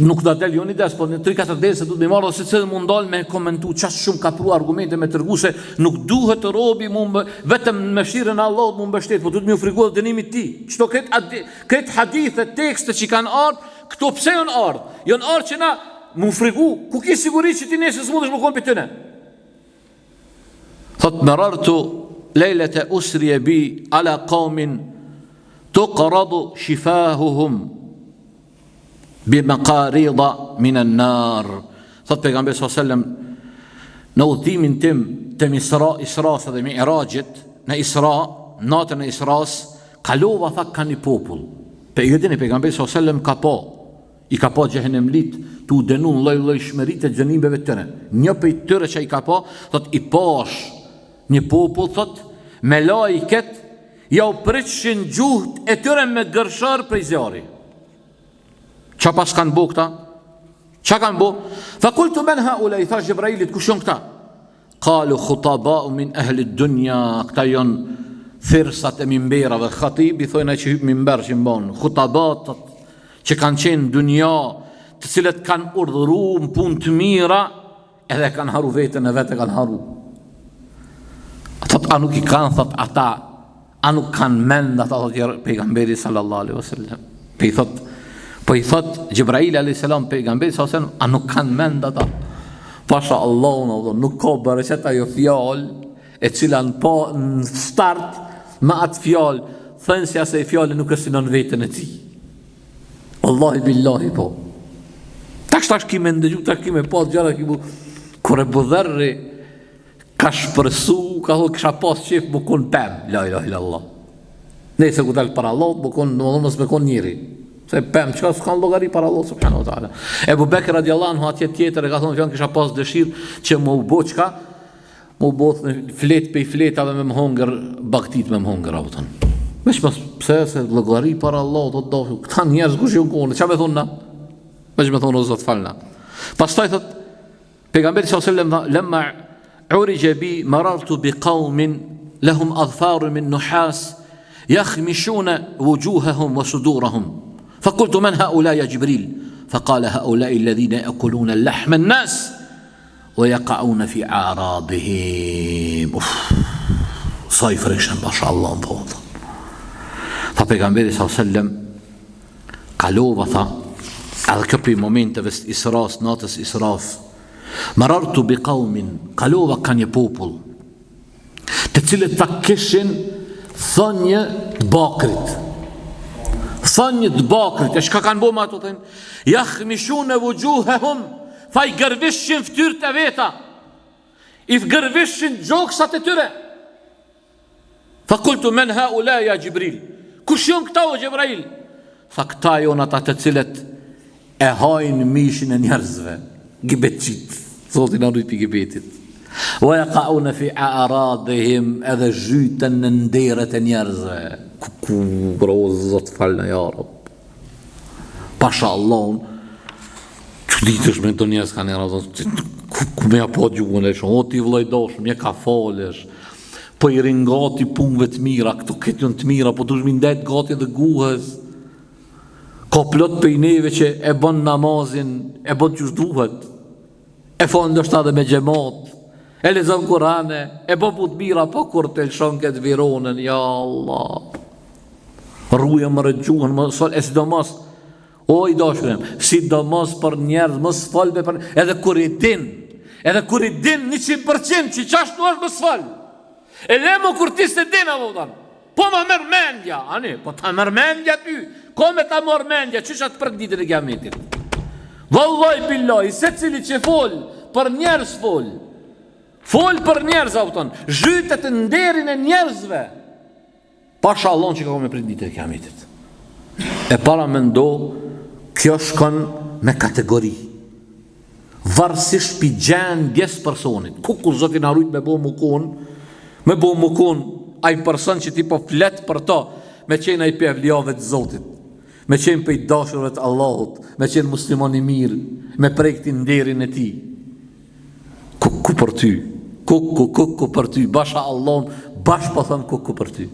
nuk na del jo një ders, po një 3-4 derse duhet me i marrë dhe secilin m'u ndal me komentu qaq shumë ka pru argumente me tregu se nuk duhet të robi mu mbë, vetëm në mëshirën e Allahut mu mbështet, po duhet me u frigu edhe dënimit tij. Qëto krejt, krejt hadithe, tekste që kanë ardhë, Këto pse janë ardhë? Janë ardhë që na mu frigu, ku ki siguri që ti nesër s'mundesh me konë prej tyne? Thot, merartu lejlete usrije bi ala kaumin tukradu shifahuhum bi mekarida minen nar. Thot pejgamberi s.a.s. në udhëtimin tim të Isra, Isras dhe Mi'raxhit, në Isra, natën e Isras, Kalova tha ka një popull. Pe ju dini pejgamberi sallallahu alajhi wasallam ka pa i ka pa xhehenemlit tu u dënu në lloj-llojshmëritë e dënimeve të tyre. Një prej tyre që i ka pa, thot i pash një popull thot melaiket jau pritshin gjuhët e tyre me gërshërë prej zjarri. Ça pas kanë bo këta? Ça kanë bo? Fa kultu men haula i thash Xhebrailit kush janë këta? Kalu khutabau min ehli dunja, këta janë thirrsat e mimberave, khatib i thojnë ai që hyp mimber që mban, khutabatat që kanë qenë në dunja, të cilët kanë urdhëru në punë të mira, edhe kanë harru veten e vet e kanë harru. Thot, a nuk i kanë, thot, ata A nuk kanë mend ata thot pejgamberi sallallahu alaihi wasallam. Po i thot po i thot Xhebraili alaihi salam pejgamberit sallallahu alaihi wasallam, a nuk kanë mend ata? Pasha Allahun, Allah, nuk ka bereqet ajo fjalë e cila në po në start me atë fjalë thënësi i asaj fjale nuk e synon veten e tij. Wallahi billahi po. Tash tash ki me ndëgju, tash ki me pa gjëra ki bu kur Ebu Dherri Ka shpresu, ka thonë kisha pas qef me kon pem, la ilaha illallah. Nëse ku dal para Allahut, me kon, domethënë mos me kon njeri. Se pem çka s'kan llogari para Allahut subhanahu wa taala. Ebu Bekr radiallahu anhu atje tjetër e ka thonë fjalën kisha pas dëshirë që me u bo çka me u bo flet pej fletave me më hongër bagëtit me më hongër a kupton. Veç mos pse se llogari para Allahut do të do. Këta njerëz kush janë konë, çka me thonë na? Veç me thonë o Zot falna. Pastaj thot Pejgamberi sallallahu alajhi wasallam tha, "Lamma urija bi marartu bi qaumin lahum adfarun min nuhas yakhmishuna wujuhahum wa sudurahum." Fa qultu man haula ya Jibril? Fa qala haula alladhina yakuluna lahma an-nas wa yaqauna fi a'radihim. Uf. Sa i frikshëm pasha Allahun po. Tha pejgamberi sallallahu alajhi wasallam Kalova, tha, edhe kjo prej momenteve të Isras, natës Isras. Marartu bi qaumin, kalova ka një popull, të cilët tha kishin thonj të bakrit. Thonj të bakrit, e çka kanë bo me ato thonj? Jahmishune vuxhuhehum, tha i gërvishin ftyrt e veta, i gërvishin gjoksat e tyre. Fa kultu men haula ja Xhibril. Kush jonë këta o Xhebrail? Tha këta jonë ata të cilët e hajnë mishin e njerëzve. Gibetçit. Zoti na rujt pi gibetit. Wa yaqauna fi a'radihim edhe zhyten në nderet e njerëzve. Ku ku o Zot falna ja Rab. Pasha Allahun, çuditesh me do njerëz kanë era, ku, ku me ja pa gjuhën e shumë, o ti vëlla i dashur, je ka falesh, po i rrin gati punëve të mira, këto këtë janë të mira, po dush mi ndejt gati edhe guhës. Ka plot prej neve që e bën namazin, e bën qysh duhet. E fal ndoshta edhe me xhemat. E lexon Kur'ane, e bën punë të mira, po kur të lëshon këtë vironën, ja Allah. Ruje more gjuhën, mos fol, e sidomos, o i dashur jem, sidomos për njerëz, mos fol be për, edhe kur i din, edhe kur i din 100% që qashtu është mos fol. E le mo kur ti s'e din, a kupton. Po ma merr mendja, ani, po ta merr mendja ty, ko me ta marr mendja, qysh a të pret ditën e kiametit. Vallaj billahi, secili që fol, për njerëz fol, fol për njerëz, a kupton, zhytet në nderin e njerëzve, Pasha Allahun çka ka me prit ditën e kiametit. E paramendo, kjo shkon me kategori. Varësisht pi gjendjes personit. Ku ku Zoti na rujt me bo mu kon, me bo mu kon ai person që ti po flet për to, me qenë ai prej evlijave të Zotit, me qenë prej dashurve të Allahut, me qenë muslimon i mirë, me prek ti nderin e tij. Kuku për ty, kuku, kuku për ty, basha Allahun, bash po thom kuku për ty.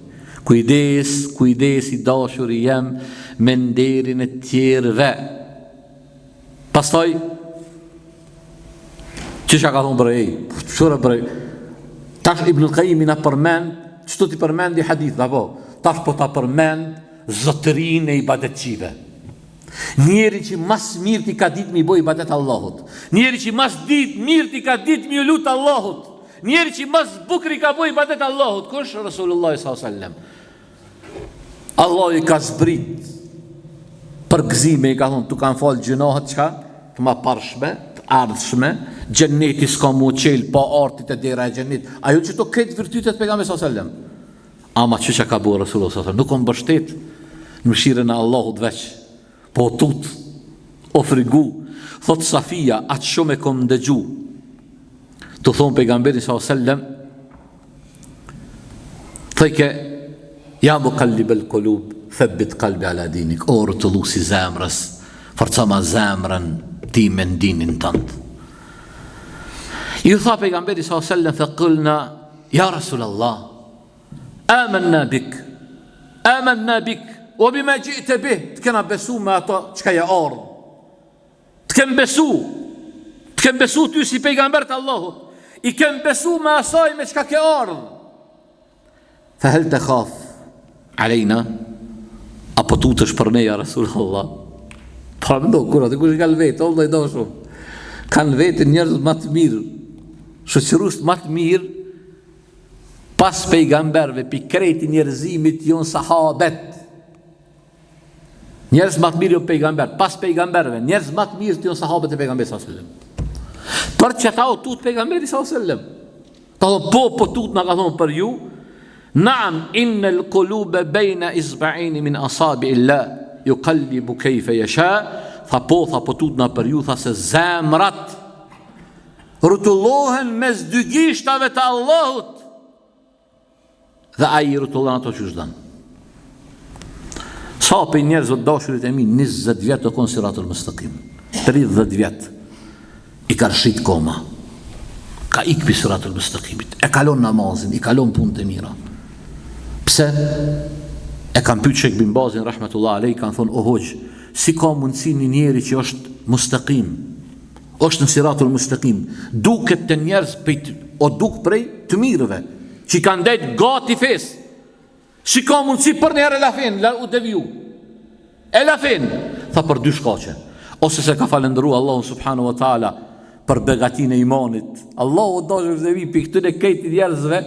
Kujdes, kujdes i dashuri jem me nderin e tjerëve. Pastaj, çka ka thonë bre, qyre bre, tash Ibn Kajimi na përmend, qëtu t'i përmendi hadith, apo, tash po ta përmend zotërinë e ibadetçive. Njeri që ma s'mirti ka ditë mi bo ibadet Allahut. Njeri që ma s'mirti ka ditë mi u lut Allahut. Njeri që ma s'bukri ka bo ibadet Allahut. Kush? Rasulullah s.a.s. Allahu i ka zbrit përgëzime i ka thonë, t'u kanë falë gjynahet çka? Të maparshme, të ardhshme, xheneti s'ka m'u çel pa ardh ti te dera e xhenetit. Ajo qëto krejt virtytet pejgamberit s.a.s. Ama çka ka bo Resulullah s.a.s. Nuk u mbështet në mëshirën e Allahut veç, po u tut, u frigu, thot Safia, aq shumë e kom ndëgju, tu thonë pejgamberi s.a.s. Thojke, ja mukallibel kulub, thebbit kalbi ala dinik, o rrotullues i zemrës, forcoma zemrën time në dinin tënd. Ju tha pejgamberi s.a.s. Fe kulna, ja Rasul Allah, Amenna bik, amenna bik, ue bima xhi'te bih, të kena besu me ato çka je ardhë. Të kem besu, të kem besu ty si pejgamber të Allahut, i kem besu me asaj me çka ke ardhë. Fe hel tehaf alejna, a po tutesh për ne, ja Rasul Allah. Paramendo, kur aty kush i kanë vetë, o vëlla i dashur. Kanë vetë njerëz ma të mirë, shoqërues ma të mirë, Pas pejgamberëve pi krejt njerëzimit jon sahabet. Njerëz ma të mirë jon pejgamber, pas pejgamberëve, njerëz ma të mirë jon sahabet e pejgamberit sallallahu alajhi wasallam. Për qeta u tut pejgamberi sallallahu alajhi wasallam. Ka thonë po po tutna ka thonë për ju. Naam innal quluba bayna isba'ain min asabi illah yuqallibu kayfa yasha. Tha po tha po tutna për ju tha se zemrat Rrotullohen mes dy gishtave të Allahut dhe ai i rrotullon ato qysh don. Sa prej njerëzve të dashurit e mi 20 vjet u kon siratul mustakim. 30 vjet i ka rrshit koma. Ka ik pi siratul mustakimit. E ka lon namazin, i ka lon punët e mira. Pse? E kanë pyet Shejh Bin Bazin rahmetullah alej, kanë thonë o hoxhë, si ka mundësi një njeri që është mustakim, Është në siratul mustekim, duket te njerëz prej o duk prej të mirëve, që i kanë ndejt gati fesë. Si ka mundësi përnjëherë e la fenë, la u deviju. E la fenë, tha për dy shkaqe. Ose s'e ka falënderu Allahun subhanahu wa taala. për begatinë e imanit. Allahu të dashur e mi, pi këtyne krejt njerëzve,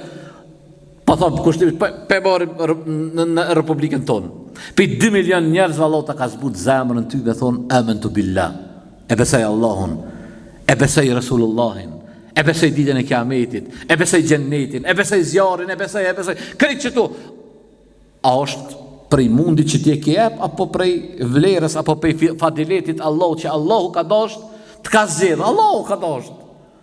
po thom, kushtimisht, po, pe marrim në, në Republikën tonë. Pi 2 milion njerëzve, Allahu ta ka zbut zemrën ty me thonë, amentu billah. E besoj Allahun, e besoj Resulullahin, e besoj ditën e kiametit, e besoj xhennetin, e besoj zjarrin, e besoj, e besoj, krejt qëto, A është prej mundit që ti e ke jep apo prej vlerës apo prej fadiletit Allahut që Allahu ka dasht të ka zgjedh Allahu ka dasht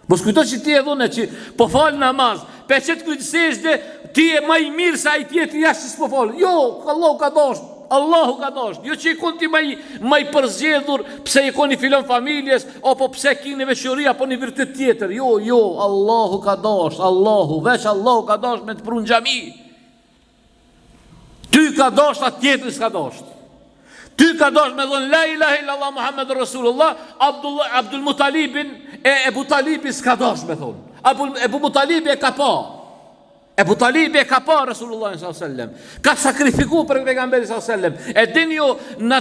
mos kujto që ti edhe unë që po fal namaz pe qet kryt sexhde ti je ma i mirë se ai tjetri jashtë që s'po fal jo Allahu ka dasht Allahu ka dasht jo që je kon ti ma i ma i përzgjedhur pse je kon i filon familjes apo pse ki një veçori apo një virtyt tjetër jo jo Allahu ka dasht Allahu veç Allahu ka dasht me të pru në xhami Ty ka dasht, a tjetri s'ka dasht. Ty ka dasht me thonë la ilaha illallah Muhammed Rasulullah, Abdullah, Abdul Mutalibin e Ebu Talibi s'ka dasht me thonë. Abu, Ebu Mutalibi e ka pa. Ebu Talibi e ka pa Rasulullah sallallahu alaihi wasallam. Ka sakrifiku për pejgamberin sallallahu alaihi wasallam. E din ju në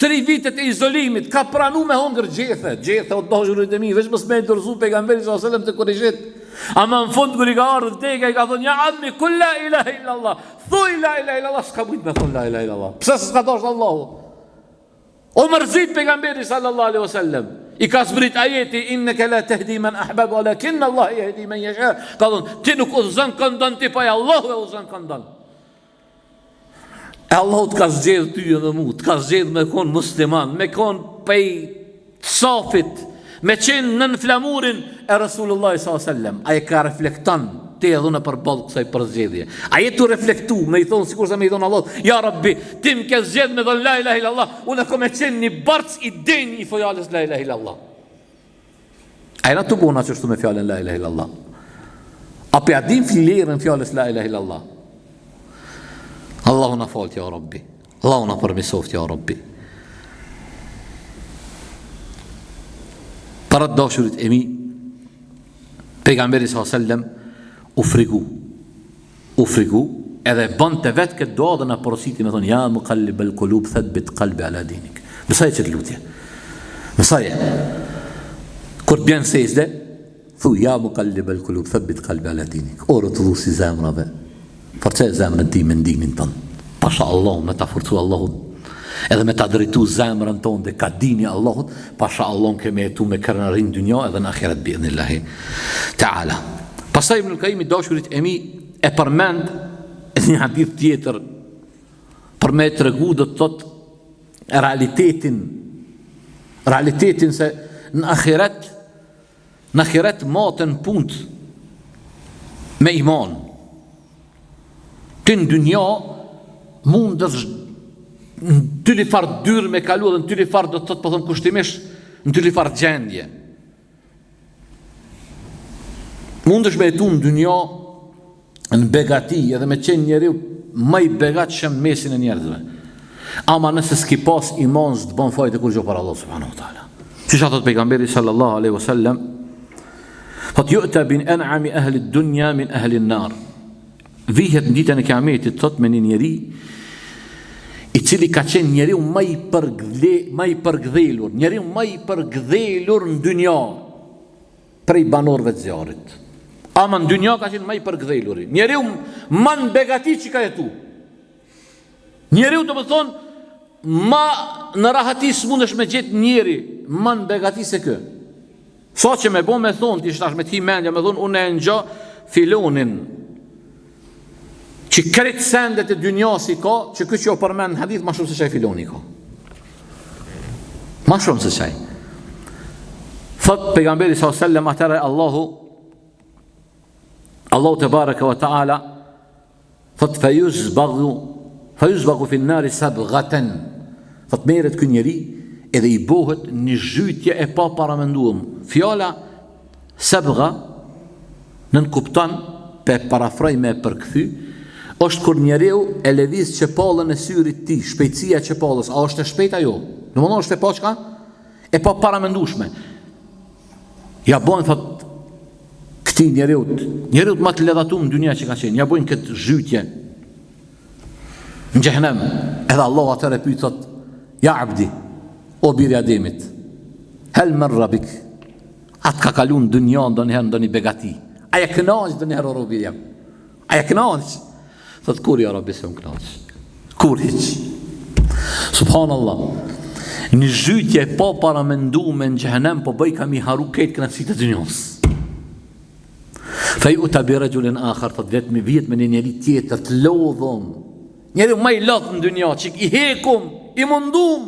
tri vitet e izolimit ka pranu me hongër gjethe, gjethe o t'dashurit e mi, veç mos me e dorëzu pejgamberin sallallahu alaihi wasallam te kurejshët. Ama në fund kur i ka ardhur vdekja i ka thonë ja ammi kul la ilaha illa Allah. Thuj la ilaha illa Allah, s'ka mujt me thonë la ilaha illa Allah. Pse s'ka dashur Allahu? U mërzit pejgamberi sallallahu alaihi wasallam. I ka zbrit ajeti innaka la tahdi man ahbab walakin Allah yahdi man yasha. Ka thonë ti nuk udhëzon kënd don ti, po Allahu e udhëzon kënd don. E Allahu të ka zgjedh ty edhe mu, të ka zgjedh me kon musliman, me kon pej safit, me qenë nën flamurin e Resulullah s.a.s. A e ka reflekton ti edhe unë përballë kësaj përzgjedhje. A je tu reflektu, me i thonë, sikurse me i thonë Allah, ja Rabbi, ti më ke zgjedh me thonë la ilaha illallah, unë kom me qenë një bartës i denjë i fjalës la ilaha illallah. A jena tu bo na qështu me fjalën la ilaha illallah? A po ja dim vlerën fjalës la ilaha illallah? Allahu na faltë, ja Rabbi. Allahu na përmirësoftë, ja Rabbi. Pra të dashurit e mi, pejgamberi s.a.s. u frigu. U frigu, edhe bënte vetë këtë dua dhe na porositi me thonë ja mukallib el kulub thabbit qalbi ala dinik. Mësoje qët lutje. Mësoje. Kur të bjen sexhde, thu ja mukallib el kulub thabbit qalbi ala dinik. O rrotullues i zemrave, forcoje zemrën time në dinin tënd. Pasha Allahu me ta forcu Allahu edhe me ta drejtu zemrën tonë dhe ka dini Allahut, pasha Allahun ke me jetu me krenari në dynja edhe në ahiret bi idhnillahi teala. Pastaj Ibnul Kajimi dashurit e mi e përmend edhe një hadith tjetër për me tregu do të thotë realitetin realitetin se në ahiret në ahiret maten punt me iman ti në dynja mundesh në tyli farë dyrë me kalu dhe në tyli farë do të thotë po thom kushtimisht në tyli farë gjendje Mundesh me jetu në dynja në begati edhe me qenë njeriu ma i begatshëm në mesin e njerëzve. Ama nëse s'ki pas iman s'të bon fajde kurgjo para Allah subhanahu wa taala. Qysh thot pejgamberi sallallahu alaihi wasallam, thot ju'ta bi an'ami ahli dunya min ahli an-nar. Vihet në ditën e Kiametit thot me një njeri i cili ka qenë njeriu ma i përgdhe, ma i përgdhelur, njeriu ma i përgdhelur në dynja prej banorëve të zjarrit. Ama në dynja ka qenë ma i përgdheluri, njeriu ma në begati që ka jetu. Njeriu domethonë ma në rahati s'mundesh me gjetë njeri ma në begati se kë. Sa që me bo me thonë, ti tash me të hi mendja, me thonë, unë e njoh filonin, që krejt sendet e dynjas i ka, që ky që o përmend në hadith, ma shumë se qaj filoni ka. Ma shumë se qaj. Thot pejgamberi s.a.s. atëherë Allahu, Allahu tebareke ve teala, Thot fe yusbaghu fe yusbaghu fi an-nari sabghatan. Thot merret ky njeri edhe i bohet një zhytje e paparamenduem. Fjala sabgha nënkupton pe parafroj me e përkthy, është kur njeriu e lëviz qepallën e syrit tij, shpejtësia e qepallës, a është e shpejtë ajo? Domethënë është e pa çka? E paparamendueshme. Ja bojnë, thot, këtij njeriut, njeriut ma të ledhatum në dynja që ka qenë, ja bojnë këtë zhytje në xhehnem, edhe Allah atëherë e pyet, thot, ja abdi, o biri Ademit, hel merra bik, A të ka kalu në dynja ndonjëherë ndonjë begati? A je kënaq ndonjëherë o robi jem? A je kënaq? Thot kurrë ja Rabbi s'jam kënaq. Kurrë hiç. Subhanallah. Një zhytje e paparamendume në xhehenem po bëjka m'i harru krejt kënaqësitë e dynjos. Fe ju'ta bi rexhulin akhar, thot vetë mi vihet me një njeri tjetër të lodhum. Njeri ma i lodhë në dynja, që i hekum, i mundum.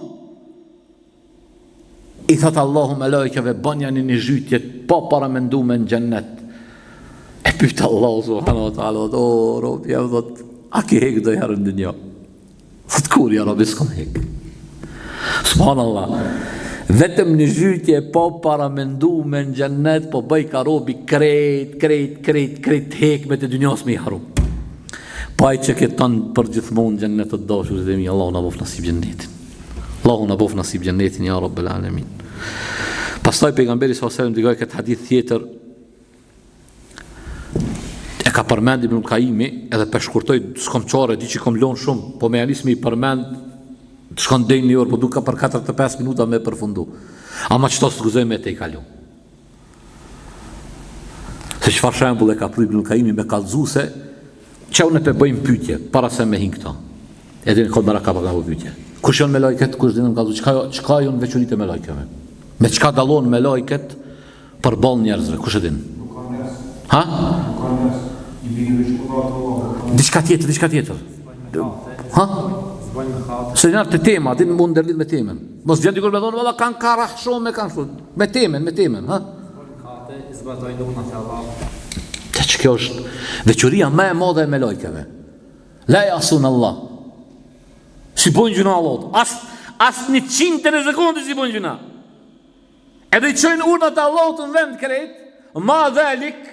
I thot Allahu melajkeve bënjani një zhytje të paparamendume në xhennet. E pyet Allahu subhanahu wa taala, o robi jem thot, a ke hek ndonjëherë në dynja? Thot kurrë ja Rabbi s'kam hek. Subhanallah. Vetëm një zhytje e paparamendume në xhennet, po bëjka robi krejt, krejt, krejt, krejt hekmet e dynjas me i harru. Po ai që jeton përgjithmonë në xhennet të dashurit e mi, Allahu na bëftë nasib xhennetin. Allahu na bëftë nasib xhennetin ja Rabbel Alamin. Pastaj pejgamberi sallallahu alajhi wasallam dëgjoi këtë hadith tjetër e ka përmend Ibn Kajimi edhe pe shkurtoj s'kom çare di që kom lon shumë po me ja nis me i përmend të shkon deri një orë po duka për 45 minuta me përfundu ama qëto s'guxoj me tejkalu Se çfarë shembull e ka pru Ibn Kajimi me kallzu se që unë pe bëjmë pyetje para se me hin këto. E din kod merak ka pak me pyetje. Kush janë melajket, kush din me kallzu çka çka janë veçoritë e melajkeve? Me çka dallon melajket përballë njerëzve, kush e din? Ha? Diçka tjetër, diçka tjetër. Ha? Se janë të tema, din mund ndërlidh me temën. Mos vjen dikush me thonë, valla kanë karah shumë me kanë shumë. Me temën, me temën, ha? I zbatojnë urdhnat e Allahut. Të që kjo është veçoria më e madhe e melajkeve. La jasun Allah. S'i bojnë gjynah Allahut. As, as një qindtën e sekundës s'i bojnë gjynah. Edhe i çojnë urdhnat e Allahut në vend krejt, ma dhalik,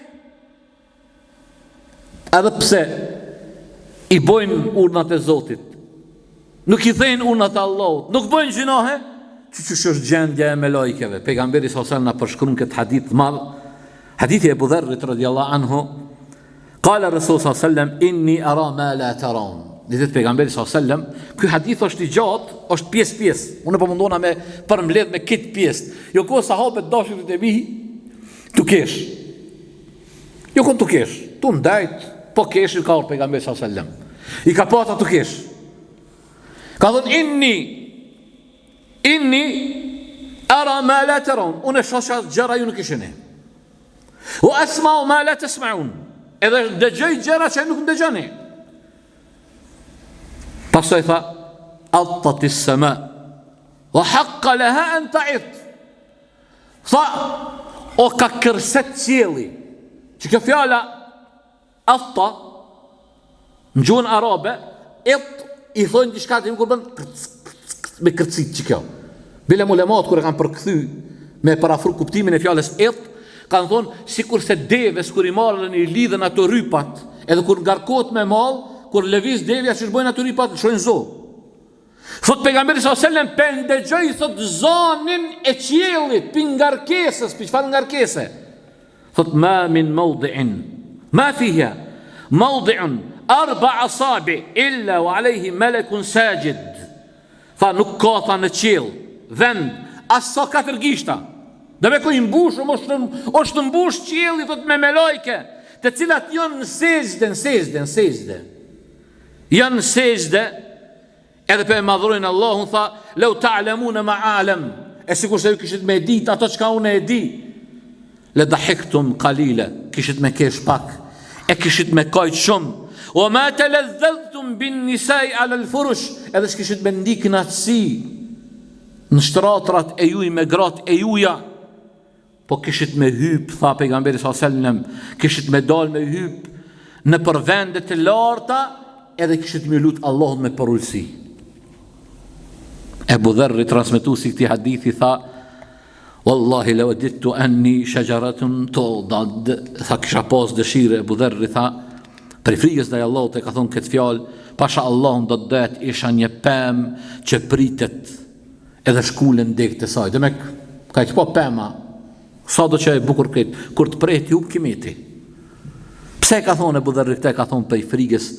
Edhe pse i bojnë urdhnat e Zotit, nuk i thejnë urdhnat e Allahut, nuk bojnë gjynahe, që qysh është gjendja e melajkeve. Pejgamberi s.a.s. na përshkruan këtë hadith të madh, hadithi e Ebu Dherrit radiallahu anhu, Kale Resul s.a.s. inni era ma la teraun. Një ditë pejgamberi s.a.s. Ky hadith është i gjatë, është pjesë pjesë. Unë po mundona me përmbledh me këtë pjesë. Jo ko sahabët dashurit e mi, tu kesh. Jo kon tu kesh, tu ndejt, po keshin ka ardhë pejgamberi s.a.s. I ka pa ata tu kesh. Ka thënë inni, inni, era ma la teraun, unë e shoh që gjëra ju nuk i shihni. Ue esmau ma la tesmeun, edhe dëgjoj gjëra që nuk ndëgjoni. Pastaj tha, attatis sema, wa haqqa leha en taitt, Tha, o ka kërset qielli. Që kjo fjala, atta, në gjuhën arabe, it, i thojnë diçka të kur bën kërc, kërc, kërc, me kërcit që kjo. Bile ulemat kur e kanë përkthy me përafru kuptimin e fjalës it, kanë thonë sikurse deves kur i marrin i lidhen ato rrypat, edhe kur ngarkohet me mall, kur lëviz devja qysh bojnë ato rrypat, lëshojnë zo. Thot pejgamberi sallallahu alajhi wasallam pe ndëgjoj thot zanin e qiellit pi ngarkesës, pi çfarë ngarkese? Thot ma min mawdi'in ma fiha mawdi'un arba asabi illa wa alayhi malakun sajid. Tha nuk ka tha në qiell vend as sa katër gishta. Demek i mbushur është është mbush qielli thot me melajke, të cilat janë në sexhde, në sexhde, në sexhde. Janë në sexhde edhe po e madhrojnë Allahun tha leu ta'lamuna ma a'lam e sikurse ju kishit me ditë ato çka unë e di le dahiktum qalila kishit me kesh pak e kishit me kajt shumë wa ma taladhadhtum bin nisa'i ala al furush edhe s'kishit me ndi kënaqësi në shtratrat e juj me gratë e juja Po kishit me hyp, tha pejgamberi sallallahu alajhi wasallam, kishit me dal me hyp nëpër vende të larta edhe kishit me lut Allahun me përulësi. Ebu Dherri transmetuesi i këtij hadithi tha Wallahi levedidtu enni shexheretun tudad Tha kisha pas dëshirë Ebu Dherri tha Prej frigës ndaj Allahut e ka thonë këtë fjalë Pasha Allahun do të doja të isha një pemë që pritet edhe shkulen degët e saj. Demek, ka i po pema, sado që e bukur krejt, kur të prehet hup kimeti. Pse e ka thonë Ebu Dherri këtë e ka thonë prej frigës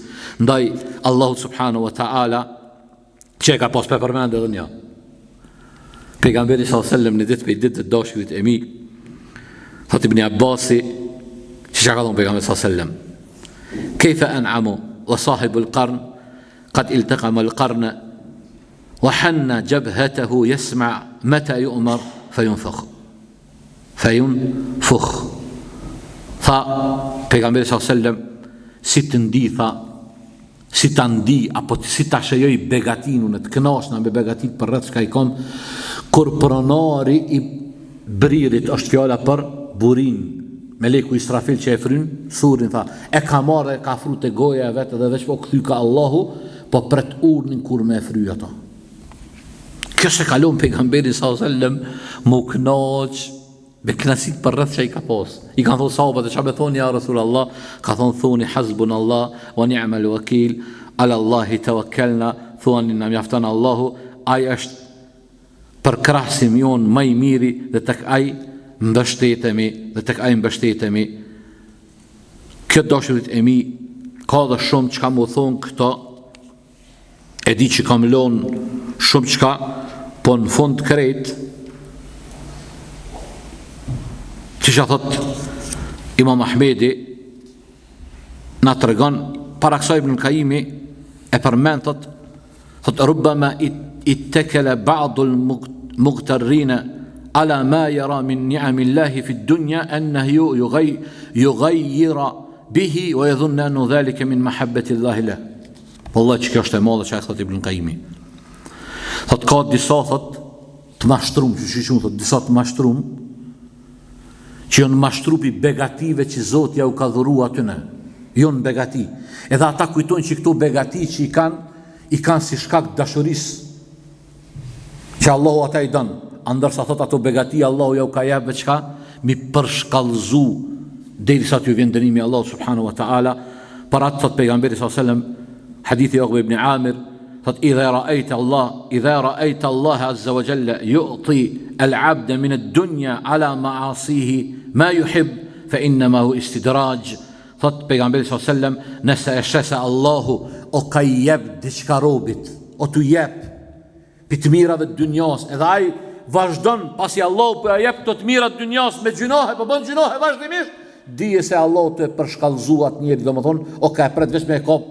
ndaj Allahut subhanahu wa ta'ala, që e ka pas pe përmend edhe një. Pejgamberi s.a.s. një ditë prej ditëve të dashurit e mi, Thot Ibn Abbasi, që çka ka thonë pejgamberi sallallahu alajhi wasallam. Kejfe en'amu wa sahibul qarn qad iltaqama al qarna wa hanna jabhatahu yasma mata yu'mar fayunfakh. Fayunfukh. Tha pejgamberi sallallahu alajhi wasallam si të ndi tha Si ta ndi apo si ta shejoj begatinë unë të kënaqna me begatitë përreth çka i kom kur pronari i bririt është fjala për burin meleku Israfil që e fryn surin tha e ka marrë e ka afru te goja e vet dhe veç po kthy ka Allahu po pret urdhnin kur me e fry ato kjo s'e ka lon pejgamberin sallallahu alajhi wasallam m'u kënaq Me kënaqësitë përreth që i ka pas. I kanë thonë sahabët, e çka me thonë ja Rasul Allah? Ka thonë thuni hasbun Allah wa ni'mal wakil, ala Allahi tawakkalna, thuani na mjafton Allahu, ai është përkrahësi jonë më i miri dhe tek ai mbështetemi dhe tek ai mbështetemi. Kjo dashurit e mi ka dhe shumë çka m'u thonë këto E di që kam lonë shumë çka, po në fund krejt, qysh thot Imam Ahmedi, na tregon, para kësaj Ibn Kajimi, e përmend, thot, thot, rubbama ittekele ba'dul mugtarrine, ala ma jara min ni'amillahi fi dunja, ennehu jugajjira bihi, wa jedhunne enne dhalike min mahabbeti Allahi leh. Vallahi që kjo është e madhe që e thot Ibn Kajimi. Thot ka disa thot të mashtrum, që që që thot disa të mashtrum, që janë mashtru pi begative që Zoti jau ka dhuru atyne. Janë begati. Edhe ata kujtojnë që këto begati që i kanë, i kanë si shkak dashurisë Që Allahu ata i don, a ndërsa thot ato begati Allahu jau ka jep veç çka mi përshkallëzu derisa t'ju vjen dënimi i Allahut subhanahu wa taala. Për atë thot pejgamberi sallallahu alajhi wasallam, hadithi i Uqbe ibn Amir, thot idha ra'ayta Allah, idha ra'ayta Allah azza wa jalla yu'ti al-'abda min ad-dunya ala ma'asihi ma yuhib fa innama hu istidraj. Thot pejgamberi sallallahu alajhi wasallam, nëse e sheh se Allahu o ka i jep diçka robit, o tu jep pi të mirave të dynjas, edhe ai vazhdon pasi Allahu po ja jep këto të mira të dynjas me gjynahe, po bën gjynahe vazhdimisht, dije se Allahu tu e përshkallëzu atë njeri, domethënë, o ka e pret veç me e kap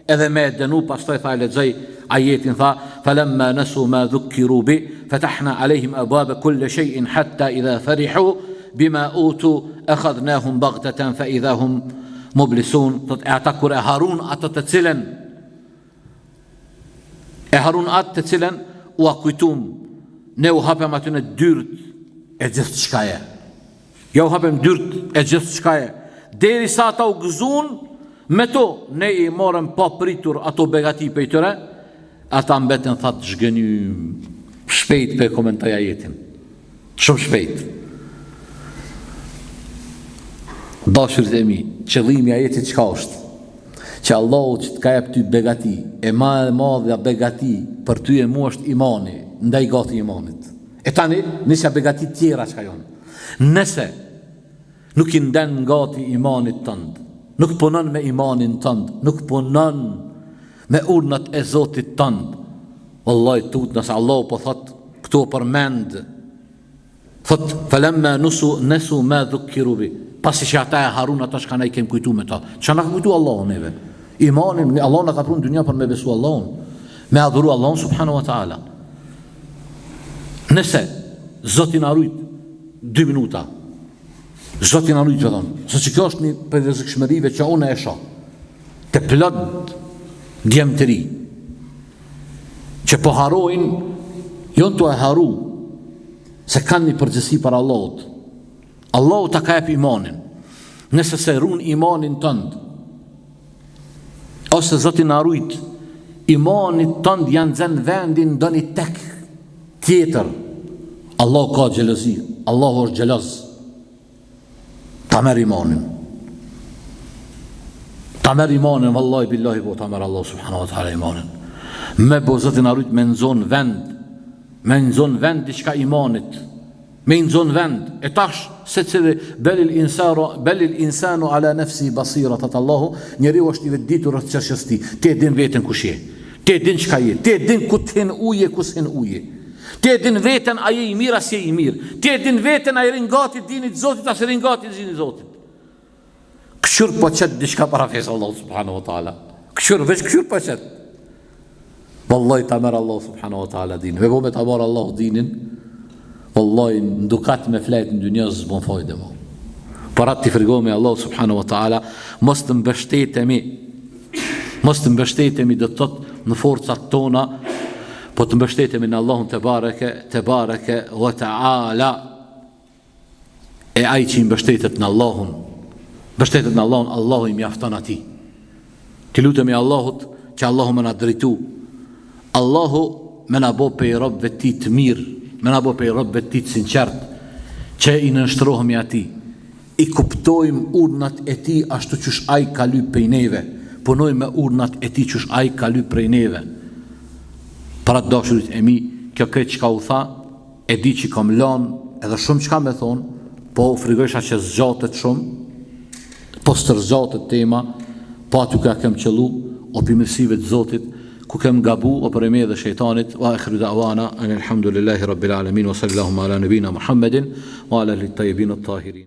edhe me e dënu, pastaj tha e lexoi ajetin tha, falamma nasu ma dhukkiru bi, fatahna alehim abwabe kulli shay'in hatta idha farihu bima utu akhadnahum baghtatan fa idha hum mublisun, thot e ata kur e harun atë të cilën e harun atë të cilën ua kujtum, ne u hapem atyne dyrt e gjithçkaje. Ja u hapem dyrt e gjithçkaje, derisa ata u gëzun me to, ne i morëm pa pritur ato begati pej tyre, ata mbeten tha të zhgënjym. Shpejt po e komentoj ajetin. Shumë shpejt. Dashurit e mi, qëllimi i ajetit çka është? Që Allahu që të ka jep ty begati, e ma e madhja begati për ty e mu është imani, ndaj gati imanit. E tani, nisja begati tjera çka jonë. Nëse nuk i nden gati imanit tënd, nuk punon me imanin tënd, nuk punon me urdhnat e Zotit tënd, Wallahi tutna se Allahu po thot këtu përmend thot falamma nusu nasu ma dhukiru bi pasi që ata e harun ata çka na i kem kujtu me ta çka na ka kujtu Allahu neve imanin Allahu na ka pru në dynja për me besu Allahun me adhuru Allahun subhanahu wa taala Nëse Zoti na rujt 2 minuta. Zoti na rujt vetëm. Se që kjo është një prej rrezikshmërive që unë e shoh. Te plot djem të ri që po harrojnë, jonë tu e harru se kanë një përgjegjësi para Allahut. Allahu ta ka jep imanin. Nëse s'e run imanin tënd, ose Zoti na rujt, imanit tënd ja nxen vendin ndonjë tek tjetër. Allahu ka xhelozi, Allahu është xheloz. Ta merr imanin. Ta merr imanin, vallahi billahi po ta merr Allahu subhanahu wa taala imanin. Me bo Zoti na rujt me nxon vend, me nxon vend diçka imanit. Me i nxon vend, e tash secili belil insanu belil insanu ala nefsihi basira thot Allahu, njeriu është i vetëditur rreth çështjes së tij. Ti e din veten kush je. Ti e din çka je, ti e din ku të hin uji e ku s'hin uji. Ti e din veten a je i mirë a s'je i mirë. Ti e din veten a i rrin gati dinit Zotit a s'i rrin gati dinit Zotit. Kqyr po qet diçka para fesë Allahut subhanahu wa taala. Kqyr veç kqyr po qet. Wallahi ta merr Allahu subhanahu wa taala dinin. Me bo me ta marr Allahu dinin. Wallahi n'dukat me flejt në dynja s'bon fajde mo. Për atë t'i frigohemi Allahut subhanahu wa taala, mos të mbështetemi mos të mbështetemi do të thotë në forcat tona, po të mbështetemi në Allahun tebareke, tebareke wa taala. E ai që i mbështetet në Allahun, mbështetet në Allahun, Allahu i mjafton atij. T'i lutemi Allahut që Allahu me na drejtu. Allahu me na bo pej robëve të tij të mirë, me na bo pej robëve të tij të sinqert, që i nënshtrohemi atij. I kuptojmë urdhnat e tij ashtu qysh ai ka lyp pej neve, punojmë me urdhnat e tij qysh ai ka lyp prej neve. Pra të dashurit e mi, kjo krejt çka u tha, E di që kam lanë edhe shumë çka me thonë, po u frigojsha që zgjatet shumë, po stërzgjatet tema, po aty ku ja kem qëllu, o pi mirësive të Zotit, ku kem gabu, o prej meje dhe shejtanit, wa akhiru da'wana, anil hamdulillahi rabbil alamin, wa sallillahumma ala nabina Muhammedin, wa ala alihi tayyibin at-tahirin.